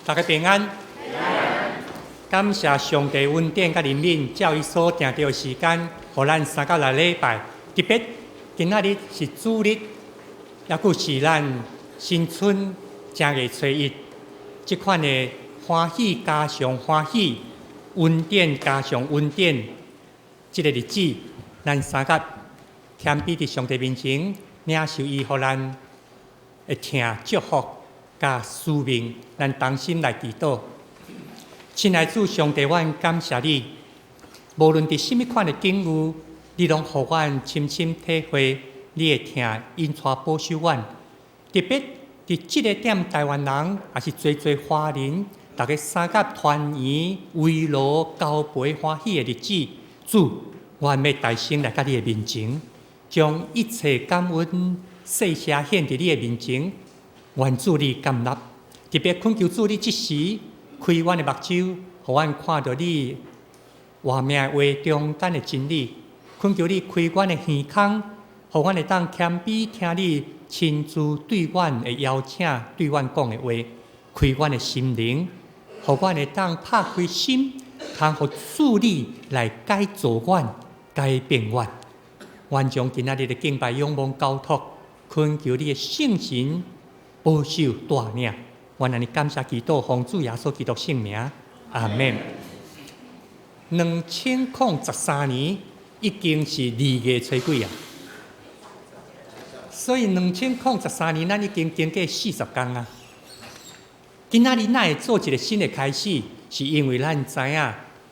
大家平安。感謝上帝恩典佮憐憫，照伊所定著的時間，予咱三佮來禮拜。特別今仔日是主日，猶閣是咱新春正月初一，這款的歡喜加上歡喜，恩典加上恩典，這个日子，咱三佮謙卑佇上帝面前，領受伊予咱的疼祝福佮使命，咱同心來祈禱。親愛主上帝，阮感謝你，無論佇啥物款的境遇，你攏予阮深深體會你的疼，引帶保守阮。特別佇這个點，台灣人抑是濟濟華人，逐家三佮團圓、圍爐、交陪歡喜的日子，主，阮欲大聲來到你的面前，將一切感恩細聲獻佇你的面前，願主你甘納。特別懇求主你這時開阮的目睭，予阮看著你活命話中間的真理。懇求你開阮的耳孔，予阮會當謙卑聽你親自對阮的邀請，對阮講的話。開阮的心靈，予阮會當拍開心，通予主你來改造阮、改變阮。阮將今仔日的敬拜仰望交託，懇求你的聖神保守帶領。阮按呢感謝祈禱，奉主耶穌基督聖名，阿門。2013年已經是二月初幾啊？所以2013年，咱已經經過40工啊。今仔日咱會做一个新的開始，是因為咱知影，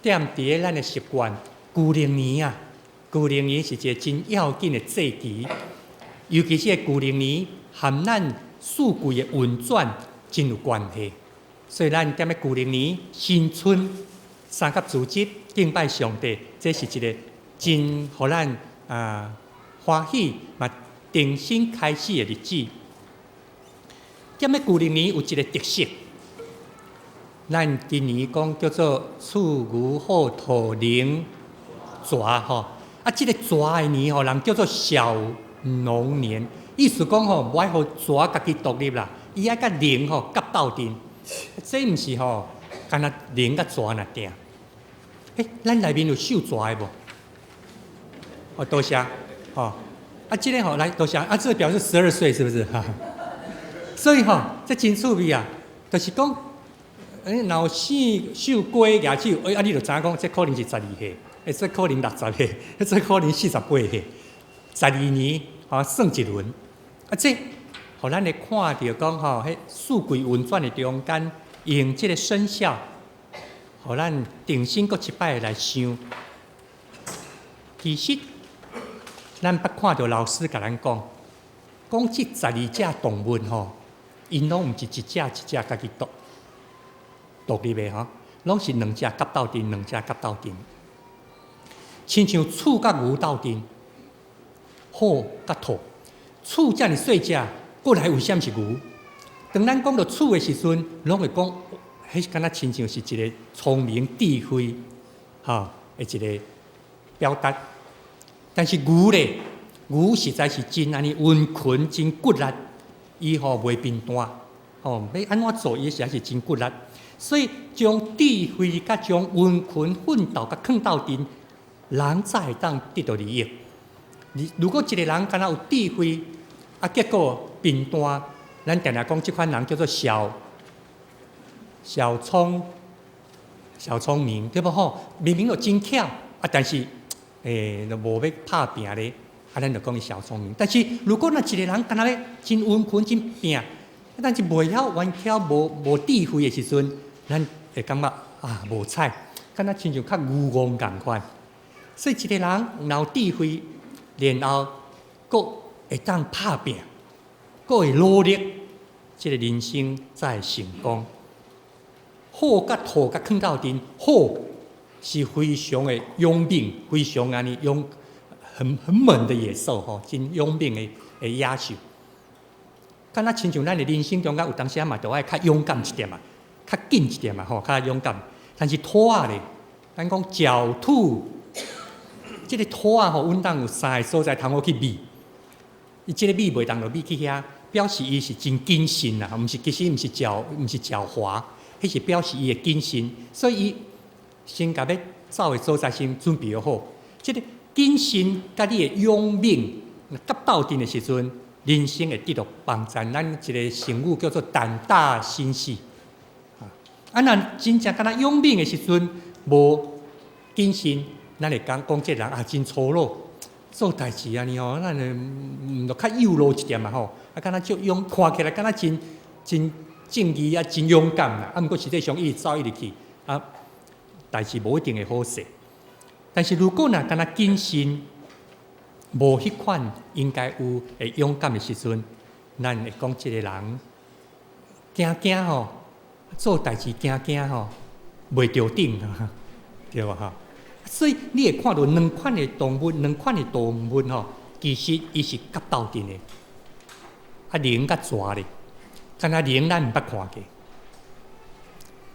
踮佇咧咱的習慣，舊曆年啊，舊曆年是一个真要緊的節期，尤其是舊曆年和咱四季的運轉真有關係，所以咱踮咧舊曆年新春三佮組織敬拜上帝，這是一个真予咱啊歡喜嘛，重新開始的日子。踮咧舊曆年有一个特色，咱今年講叫做鼠牛虎兔龍蛇吼，啊，這个蛇的年吼，人叫做小龍年，意思講吼，無愛予蛇家己獨立啦。伊愛佮龍吼夾鬥陣，這毋是吼，干焦龍佮蛇爾定。欸，咱內面有屬蛇的無？哦，多謝，吼，啊，這个吼來多謝，啊，這表示12歲是不是？所以吼，這真趣味啊，就是講，欸，若有屬龜舉手，欸，啊，你就知影講，這可能是12歲，欸，這可能60歲，這可能48歲，12年吼算一輪，啊，這。予咱會看著講吼，彼四季運轉的中間，用這个生肖，予咱重新閣一擺來想。其實，咱捌看著老師共咱講，講這12隻動物吼，𪜶攏毋是一隻一隻家己獨獨立的吼，攏是兩隻夾鬥陣，兩隻夾鬥陣。親像鼠佮牛鬥陣，虎佮兔，鼠遮爾細隻。過來為啥物是牛？當咱講著鼠的時陣，攏會講，彼敢若親像是一个聰明智慧，吼的一个表達。但是牛咧，牛實在是真按呢溫群，真骨力，伊吼袂貧惰，吼欲按怎做，伊實在是真骨力。所以將智慧佮將溫群奮鬥佮囥鬥陣，人才會當得著利益。你如果一个人敢若有智慧，啊，結果貧惰，咱定定講這款人叫做小小聰小聰明，對無吼？明明就真巧，啊，但是就無欲拍拚咧，啊，咱就講伊小聰明。但是如果若一个人敢若欲真溫群、真拚，但是袂曉頑巧、無智慧的時陣，咱會感覺啊無彩，敢若親像較牛戇仝款。所以一个人若有智慧，然後閣會當拍拚，閣會努力，這个人生才會成功。虎佮兔佮囥鬥陣，虎是非常的勇猛，非常按呢勇，很猛的野獸吼，真勇猛的野獸。敢若親像咱的人生中間有當時仔嘛，著愛較勇敢一點啊，較緊一點啊，吼，較勇敢。但是兔仔咧，咱講狡兔，這个兔仔吼，阮兜有三个所在通好去覕。伊這个覕袂當就覕去遐，表示伊是真謹慎啦，毋是其實毋是狡，毋是狡猾，彼彼是表示伊的謹慎，所以伊先共欲走的所在先準備好。這个謹慎佮你的勇猛佮鬥陣的時陣，人生會得到幫助。咱一个成語叫做膽大心細。啊，若真正敢若勇猛的時陣，無謹慎，咱會講講這个人啊真粗魯，做代誌按呢吼，咱會就較幼路一點嘛吼。啊，敢若足勇，看起來敢若真真正義啊，真勇敢啦。啊，毋過實際上伊走一直去，啊，代誌無一定會好勢。但是如果若敢若謹慎，無彼款應該有的勇敢的時陣，咱會講這个人驚驚吼，做代誌驚驚吼，袂著頂啊，對無吼？所以你會看到兩款的動物，兩款的動物吼，其實伊是佮鬥陣的。啊，龍佮蛇咧，敢若龍咱毋捌看過，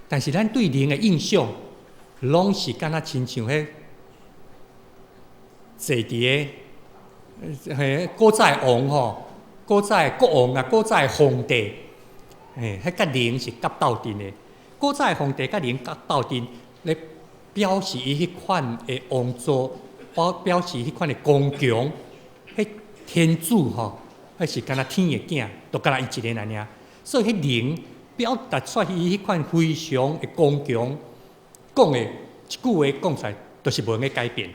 但是咱對龍的印象，攏是敢若親像彼坐佇个，彼古早的王吼，古早的國王啊，古早的皇帝，嘿，彼佮龍是佮鬥陣的。古早的皇帝佮龍佮鬥陣，咧表示伊彼款的王座，表示彼款的剛強，彼天子吼，彼是敢若天的囝，就敢若伊一个爾爾。所以彼龍表達出伊彼款非常的剛強，講的一句話講出來，就是無用得改變。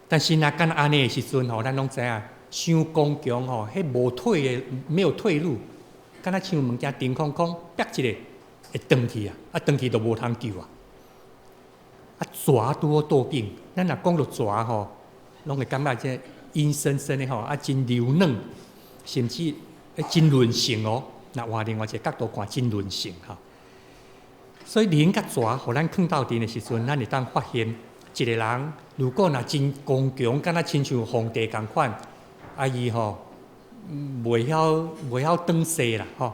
但是若敢若按呢的時陣吼，咱攏知影，傷剛強吼，彼無退的，沒有退路，敢若像物件叮空空，煏一下會斷去啊，啊斷去就無通救啊。啊，蛇拄好倒反，咱若講著蛇吼，攏會感覺這陰森森的吼，啊真柔軟，甚至真韌性哦。若換另外一个角度看，真韌性吼。所以龍佮蛇，予咱囥鬥陣的時陣，咱會當發現一個人如果若真剛強，敢若親像皇帝仝款，啊伊吼袂曉轉勢啦吼。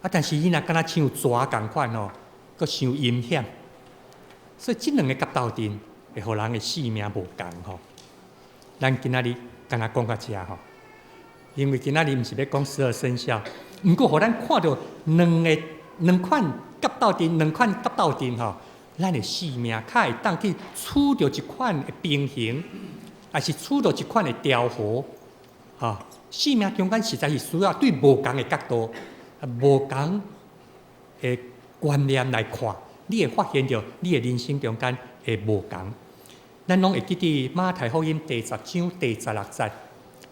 啊，但是伊若敢若像蛇仝款吼，閣傷陰險。所以這兩个佮鬥陣，會予人的性命無仝吼。咱今仔日敢若講到遮吼，因為今仔日毋是欲講十二生肖，毋過予咱看著兩个兩款佮鬥陣，兩款佮鬥陣吼，咱的性命較會當去取著一款的平衡，抑是取著一款的調和，吼。生命中間實在是需要對無仝的角度、無仝的觀念來看，你會發現著你的人生中間會無仝。咱攏會記得馬太福音第十章第十六節，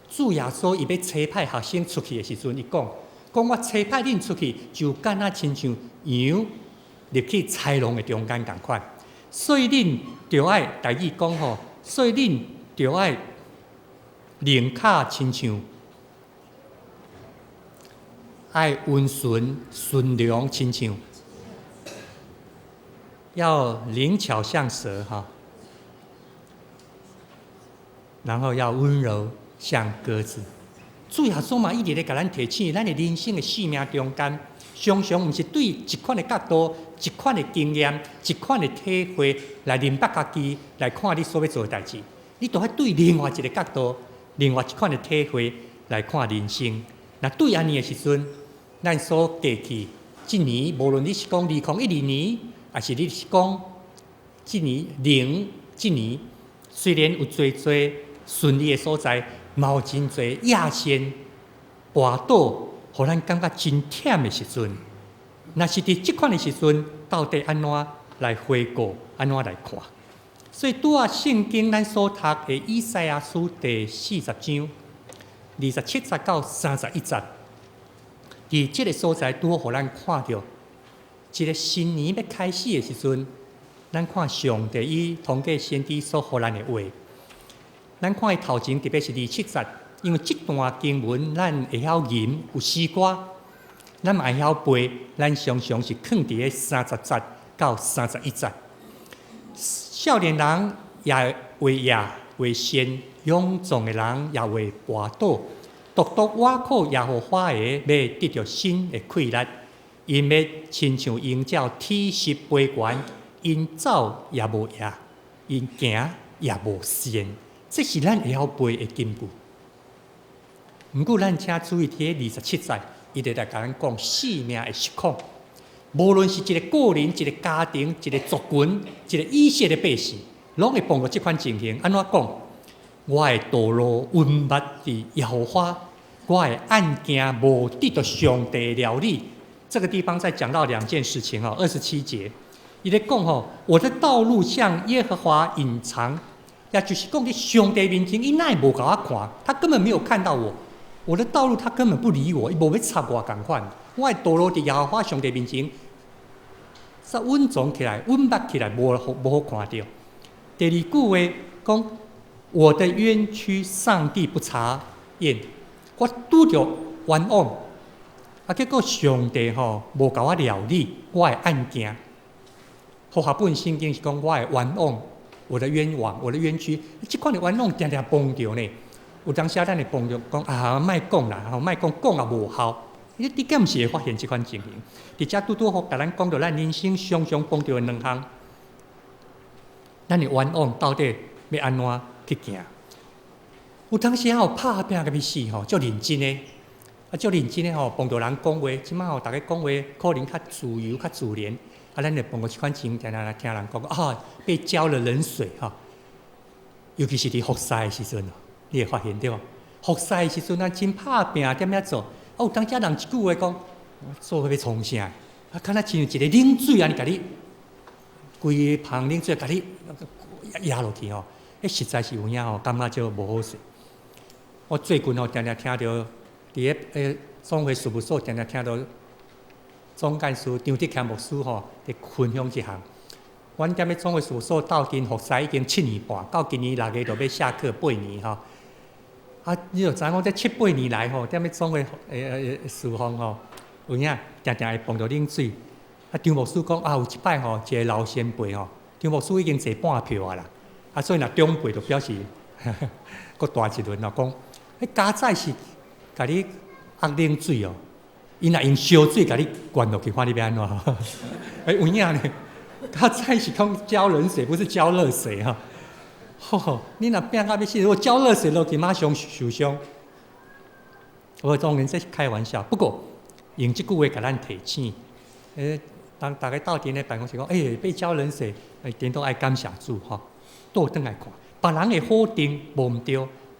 主耶穌伊欲差派學生出去的時陣，伊講：講我差派恁出去，就敢若親像羊入去豺狼的中間仝款，所以恁著愛台語講吼，所以恁著愛靈巧親像愛溫順順良親像，要靈巧像蛇哈，然後要溫柔像鴿子。主耶穌嘛，一直咧共咱提醒，咱的人生的生命中間，常常毋是對一款的角度、一款的經驗、一款的體會來認捌家己，來看你所欲做的代誌。你著愛對另外一个角度、另外一款的體會來看人生。若對按呢的時陣，咱所過去這年，無論你是講2012年，抑是你是講這年零這年，雖然有濟濟順利的所在，嘛有真濟野線跋倒，予咱感覺真忝的時陣。若是佇這款的時陣，到底按怎來回顧，按怎來看？所以拄仔聖經咱所讀的以賽亞書第40章27節到31節，佇這个所在拄好予咱看著，一个新年欲開始的時陣，咱看上帝伊通過先知所予咱的話。咱看伊頭前特別是二七節，因為這段經文咱會曉吟有詩歌，咱嘛會曉背，咱常常是囥佇咧30節到31節。少年人也會野會跣，勇壯的人也會跋倒，獨獨倚靠耶和華的，欲得著新的氣力，𪜶欲親像鷹鳥體翼飛懸，𪜶走也無野，𪜶行也無跣。這是咱會曉背的金句。毋過，咱請注意佇咧27節，伊就來共咱講性命的實況。無論是一個個人、一個家庭、一個族群、一個以色列百姓，攏會碰著這款情形。按怎講？我的道路隱密佇耶和華，我的案件無得著上帝料理。這個地方在講到兩件事情哦，27節，伊咧講吼，我的道路向耶和華隱藏，也就是講佇上帝面前，伊哪會無共我看？他根本沒有看到我，我的道路他根本不理我，伊無欲插我仝款。我的道路佇耶和華上帝面前，煞隱藏起來，隱密起來，無好看著。第二句話講，我的冤屈，上帝不察驗，我拄著冤枉，啊，結果上帝吼無共我料理我的案件。和合本聖經是講我的冤枉，我的冤枉，我的冤屈，這款的冤枉定定碰著呢。有當時咱會碰著講啊，莫講啦，吼，莫講，講也無效。你敢毋是會發現這款情形？佇遮拄拄好共咱講著咱人生常常碰著的兩項，咱的冤枉到底欲按怎去行？有當時吼拍拚共欲死吼，足認真的，啊，足認真的吼，碰著人講話，這擺吼逐家講話可能較自由、較自然，啊，咱會碰著這款情，定定聽人講啊，被澆了冷水吼，尤其是佇服侍的時陣，你會發現對無？服侍的時陣，咱真拍拚踮遐做，啊，有當時人一句話講，做彼欲創啥？啊，敢若親像一个冷水按呢，共你規捧冷水，共你壓落去吼，彼實在是有影吼，感覺足無好勢。我最近吼，定定聽著佇咧總會事務所，定定聽著總幹事張德強牧師吼，佇分享這項。阮踮咧總會事務所鬥陣服侍已經7年半，到今年6月就欲下課八年吼。啊，你就知影講這七八年來吼，踮咧總會侍奉吼，有影定定會碰著冷水。啊，張牧師講啊，有一擺吼，一個老前輩吼，張牧師已經坐半票啊啦，啊，所以若長輩就表示閣大一輪咯，講，彼家宰是共你壓冷水哦，伊若用燒水共你灌落去，看你欲按怎？欸，有影呢？較早是講澆冷水，不是澆熱水哈。吼，你若拚甲欲死，如果澆熱水落去，馬上受傷。我當然這是開玩笑，不過用這句話共咱提醒。當逐家鬥陣咧辦公室講，欸，被澆冷水，欸，顛倒愛感謝主吼，倒轉來看，別人的否定無毋對，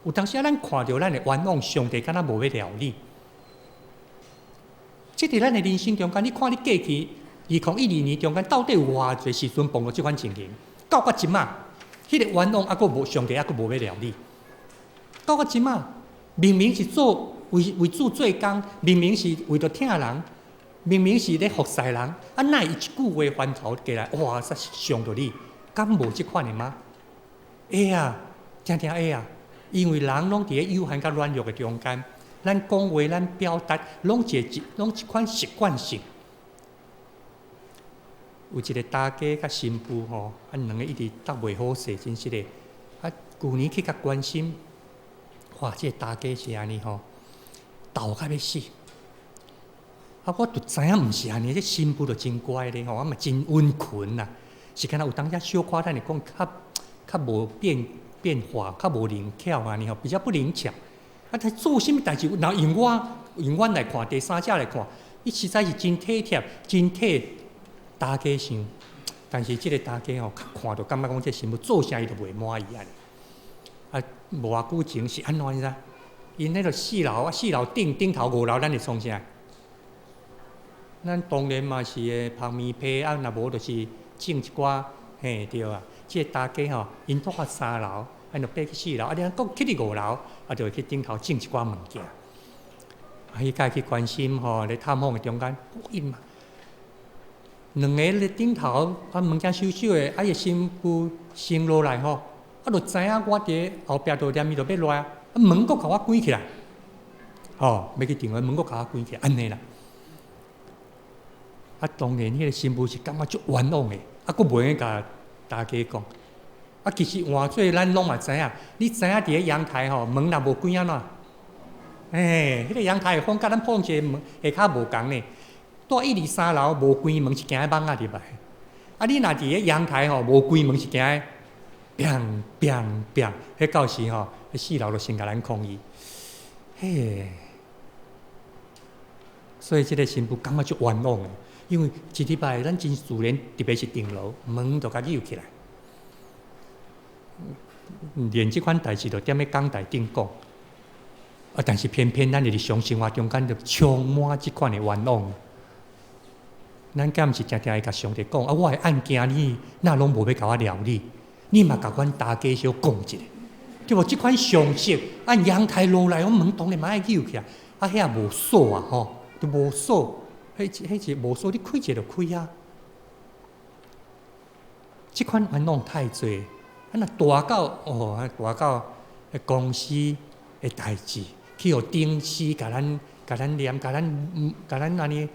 有當時咱看著咱的冤枉，上帝敢若無欲料理。這佇咱的人生中間，你看你過去2012年中間，到底有偌濟時陣碰著這款情形？到到這馬，彼個冤枉猶閣無上帝猶閣無欲料理。到到這馬，明明是做為主做工，明明是為著疼人，明明是咧服侍人，啊，哪會一句話翻頭過來，哇，煞傷著你，敢無這款的嗎？會啊，定定會啊，因為人攏佇咧有限佮軟弱的中間，咱講話、咱表達，攏一款習慣性。有一個大家佮新婦吼，啊，兩个一直鬥袂好勢，真實的。啊，舊年去共關心，哇，這个大家是按呢吼，鬥甲欲死。啊，我就知影毋是按呢，這新婦就真乖咧吼，啊嘛真溫馴啦。是敢若有當時小可咱會講較無變化，較無靈巧按呢吼，比較不靈巧。啊，他做啥物代誌，若用阮來看，第三者來看，伊實在是真體貼，真替大家想。但是這个大家吼，看著感覺講這新婦做啥伊都袂滿意按呢。啊，無偌久前是按怎你知？𪜶彼个四樓啊，四樓頂頭五樓，咱會創啥？咱當然嘛是會曝棉被啊，若無就是種一寡，嘿對啊。這个大家吼，𪜶住三樓，啊，就爬去四樓，啊，你閣去佇五樓，啊，就會去頂頭種一寡物件。啊，彼擺去關心吼，咧探訪的中間，𪜶嘛，兩个咧頂頭啊，物件收收的，啊，伊新婦先落來吼，啊，就知影我佇後壁就連伊就欲落來，啊，門閣共我關起來，吼，欲去電話門閣共我關起來，按呢啦。啊，當然，彼个新婦是感覺足冤枉的，啊，閣袂用共大家講。啊，其實換做咱攏嘛知影，你知影佇咧陽台吼，門若無關按怎？欸，彼个陽台會風佮咱普通一个門下跤無仝呢。蹛一二三樓無關門是驚蠓仔入來。啊，你若佇咧陽台吼無關門是驚砰砰砰，彼到時吼，彼四樓就先共咱抗議。嘿，所以這个新婦感覺足冤枉的。因為一禮拜咱真自然，特別是頂樓門就共扭起來，連這款代誌就踮咧講台頂講。啊！但是偏偏咱的日常生活中間就充滿這款的冤枉。咱敢毋是定定會共上帝講啊？我的案件你若攏無欲共我料理，你嘛共阮大家小講一下，對無？這款常識，按陽台落來，我門當然嘛愛扭起來。啊，遐無鎖啊，吼，都無鎖，彼是無鎖，你開一下就開啊。這款冤枉太濟，啊若大到哦，大到公司的代誌。去予頂司共咱、共咱念、共咱、共咱按呢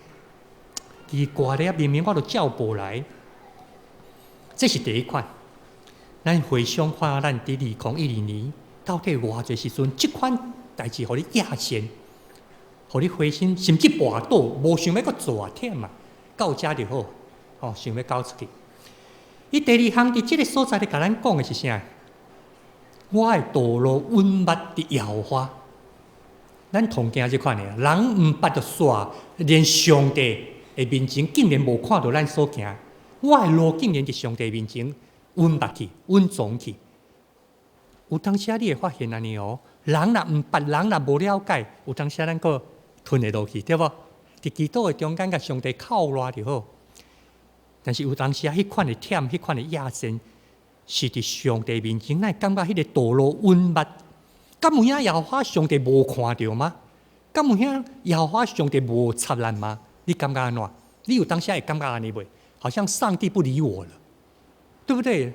奇怪咧！明明我都照步來，這是第一款。咱回想看，咱佇2012年到底偌濟時陣，這款代誌予你厭癬，予你灰心，甚至跋倒，無想欲閣做啊，忝啊，到遮就好，吼，想欲走出去。伊第二項佇這个所在咧，共咱講的是啥？我的道路隱密佇耶和華。咱同驚這款的，人毋捌就煞，連上帝的面前竟然無看著咱所行。我的路竟然佇上帝面前隱密去、隱藏去。有當時你會發現按呢哦，人若毋捌，人若無了解，有當時咱閣吞會落去，對無？佇祈禱的中間，共上帝哭賴就好。但是有當時啊，彼款的忝，彼款的厭癬，是佇上帝面前，咱會感覺彼個道路隱密。敢有影耶和華上帝無看著嗎？敢有影耶和華上帝無插咱嗎？你感覺按怎？你有當時會感覺按呢袂？好像上帝不理我了，對不對？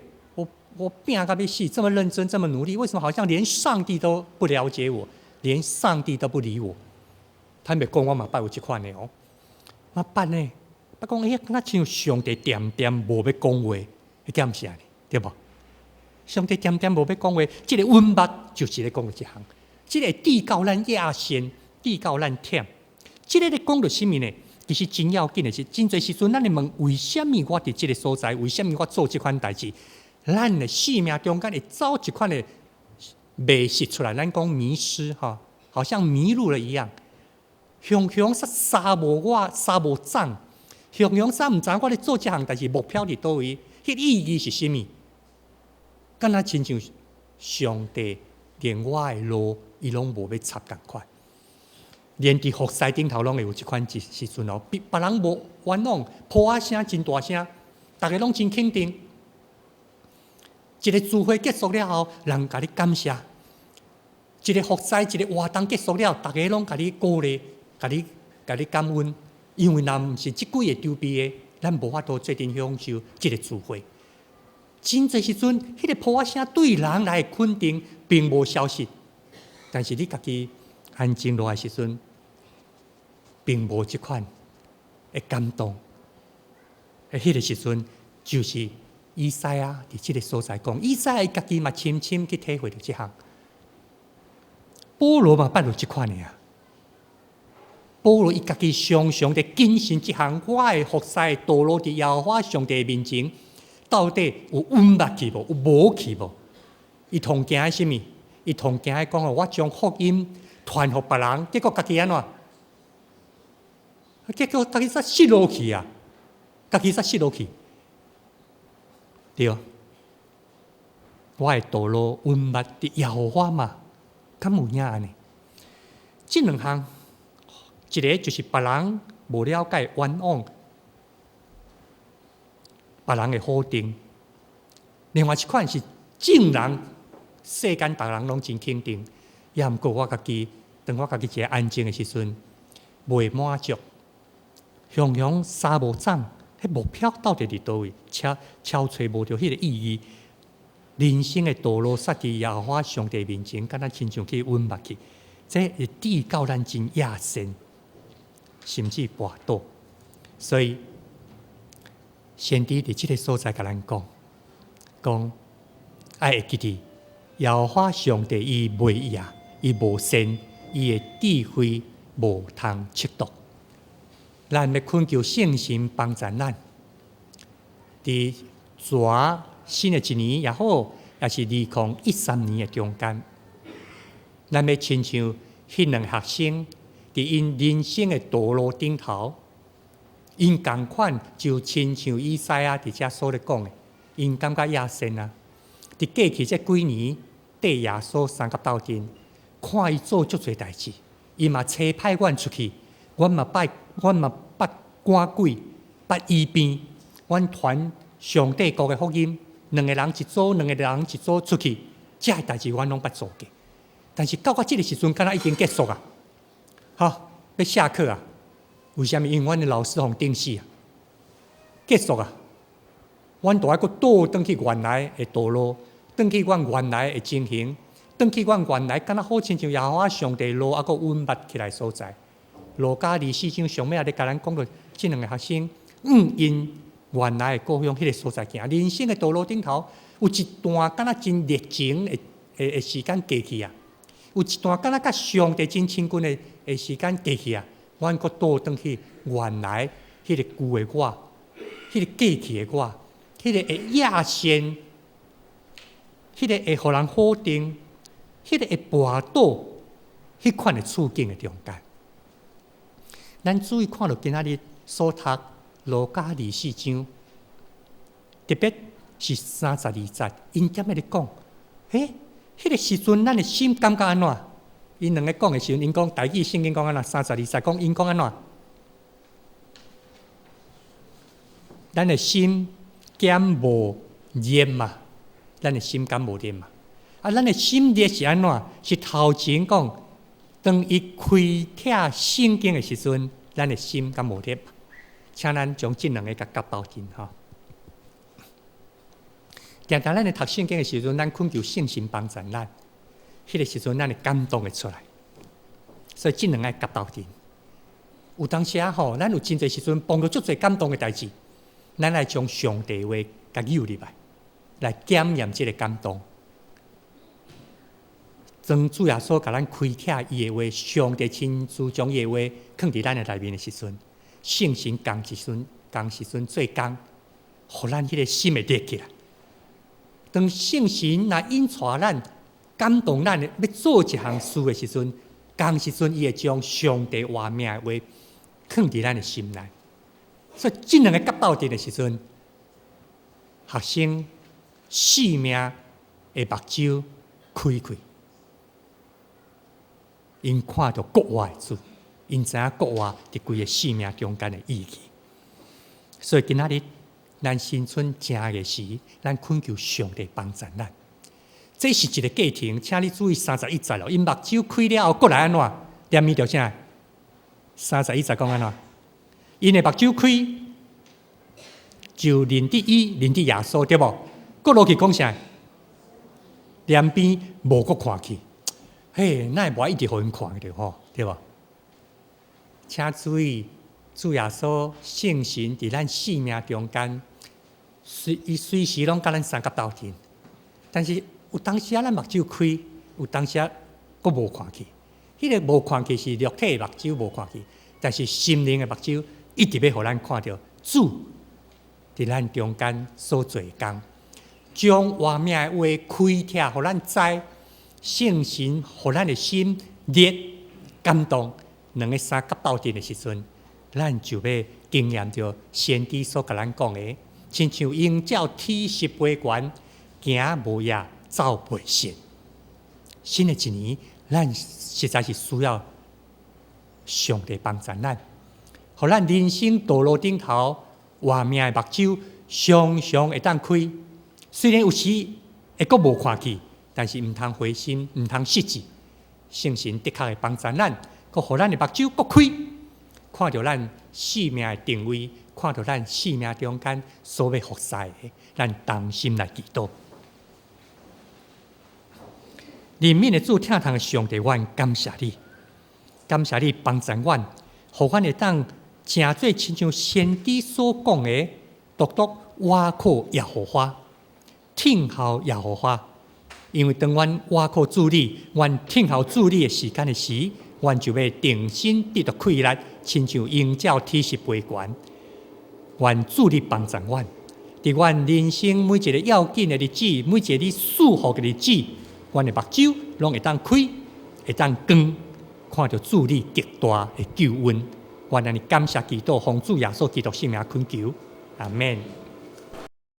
我拚甲欲死，這麼認真，這麼努力，為什麼好像連上帝都不了解我，連上帝都不理我？坦白講，我嘛捌有這款的哦，我捌呢，捌講欸，敢若像上帝恬恬無欲講話，彼敢毋是按呢？對無？上帝恬恬無欲講話，這个隱密就是咧講這項，這个致到咱厭癬，致到咱忝。這个咧講著啥物呢？其實真要緊的是，真濟時陣，咱會問為啥物我佇這个所在？為啥物我做這款代誌？咱的生命中間會走一款的迷失出來，咱講迷失吼，好像迷路了一樣。雄雄煞三無我三無總，雄雄煞毋知我咧做這項代誌目標佇佗位？彼意義是啥物？敢若親像上帝連我的路，伊攏無欲插仝款，連佇服侍頂頭攏會有這款時時陣哦。別別人無冤枉，噗仔聲真大聲，逐个攏真肯定。一个聚會結束了後，人共你感謝；一个服侍，一个活動結束了，逐个攏共你鼓勵，共你共你感恩。因為若毋是這幾个籌備的，咱無法度做陣享受這个聚會。真濟時陣，彼个噗仔聲對人來肯定並無消失，但是你家己安靜落來時陣，並無這款的感動。彼个時陣，就是以賽亞佇這个所在講，以賽亞家己嘛深深去體會著這項。保羅嘛捌有這款的啊。保羅伊家己常常佇謹慎這項，我的服侍道路佇耶和華上帝面前，到底有隱密去無？有無去無？伊同驚的啥物？伊同驚的講哦，我將福音傳予別人，結果家己按怎？結果家己煞失落去啊！家己煞失落去，對。我的道路隱密佇耶和華嘛，敢有影按呢？這兩項，一个就是別人無了解冤枉，別人的否定；另外一款是眾人世間逐人攏真肯定，抑毋過我家己，當我家己一个安靜的時陣，袂滿足，雄雄三無總，彼目標到底佇佗位？敲敲揣無著彼个意義。人生的道路，煞佇耶和華上帝面前，敢若親像去隱密去，這會致到咱真厭癬，甚至跋倒。所以，先知佇這个所在共咱講，講愛會記得耶和華上帝伊袂夜，伊無善，伊的智慧無通測度。咱欲懇求聖神幫助咱，佇蛇新的一年也好，抑是2013年的中間，咱欲親像彼兩个學生，佇𪜶人生的道路頂頭， 𪜶仝款就親像以賽亞佇遮所咧講的，𪜶感覺野善啊！佇過去這幾年，綴耶穌相佮鬥陣，看伊做足濟代誌，伊嘛差派阮出去，阮嘛拜，阮嘛捌趕鬼，捌醫病，阮傳上帝國的福音，兩个人一組，兩个人一組出去，這个代誌阮攏捌做過。但是到我這个時陣，敢若已經結束啊！好，欲下課啊！為啥物？因為阮的老師予釘死啊！結束啊！阮著愛閣倒轉去原來的道路，轉去阮原來的情形，轉去阮原來敢若好親像耶和華上帝路猶閣阮捌起來所在。路加24章上尾仔咧共咱講著，這兩个學生往𪜶原來的故鄉彼个所在行，人生的道路頂頭有一段敢若真熱情的時間過去啊！有一段敢若佮上帝真親近的時間過去啊！阮閣倒轉去原來彼个舊的我，彼个過去的我，彼个會野善，彼个會予人否定，彼个會跋倒，彼款的處境的中間。咱注意看著今仔日所讀路加二四章，特別是32節，𪜶踮咧咧講，欸，彼个時陣咱的心感覺按怎？𪜶兩个講的時陣，𪜶講台語聖經講按怎？32節講𪜶講按怎？咱的心敢無熱嘛？咱的心敢無熱嘛？啊，咱的心熱是按怎？是頭前講，當伊開啟聖經的時陣，咱的心敢無熱？請咱將這兩个共佮鬥陣吼。定定咱咧讀聖經的時陣，咱懇求聖神幫助咱。彼个時陣，咱會感動會出來。所以這兩个佮鬥陣。有當時啊吼，咱有真濟時陣碰著足濟感動的代誌，咱愛將上帝話共誘入來，來檢驗這个感動。當主耶穌共咱開啟伊的話，上帝親自將伊的話囥佇咱的內面的時陣，聖神仝時陣，仝時陣做工，予咱彼个心會熱起來。當聖神若引帶咱，感動咱欲做一項事的時陣，仝時陣伊會將上帝活命的話囥佇咱的心內。所以這兩个佮鬥陣的時陣，學生性命的目睭開開，𪜶看著復活的主，𪜶知影復活佇規个生命中間的意義。所以今仔日咱新春正月時，咱懇求上帝幫助咱。這是一个過程，請你注意31節咯。𪜶目睭開了後，閣來按怎？連物著啥？31節講按怎？𪜶的目睭開，就認得伊，認得耶穌，對無？閣落去講啥？兩邊無閣看去，嘿，哪會無愛一直予𪜶看著吼，對無？請注意，主耶穌聖神佇咱生命中間，隨伊隨時攏佮咱相佮鬥陣，但是有當時仔咱目睭開，有當時仔閣無看去。彼个無看去是肉體的目睭無看去，但是心靈的目睭一直欲予咱看著主佇咱中間所做的工，將活命的話開啟，予咱知，聖神予咱的心熱感動，兩个相佮鬥陣的時陣，咱就欲經驗著先知所共咱講的，親像鷹照天時飛懸，行無影，走袂散。新的一年，咱實在是需要上帝幫助咱，予咱人生道路頂頭活命的目睭常常會當開。雖然有時會閣無看去，但是毋通灰心，毋通失志。聖神的確會幫助咱，閣予咱的目睭閣開，看著咱生命的定位，看著咱生命中間所欲服侍的，咱同心來祈禱。憐憫的主，疼痛的上帝，阮感謝你，感謝你幫助阮，予阮會當成做親像先知所講的，獨獨倚靠耶和華，聽候耶和華。因為當阮倚靠主你，阮聽候主你的時間的時，阮就欲重新得著氣力，親像鷹照天時飛懸。願主你幫助阮，佇阮人生每一个要緊的日子，每一个你賜福的日子，阮的目睭攏會當開，會當光，看著主你極大的救恩。阮按呢感謝祈禱，奉主耶穌基督聖名懇求，阿們。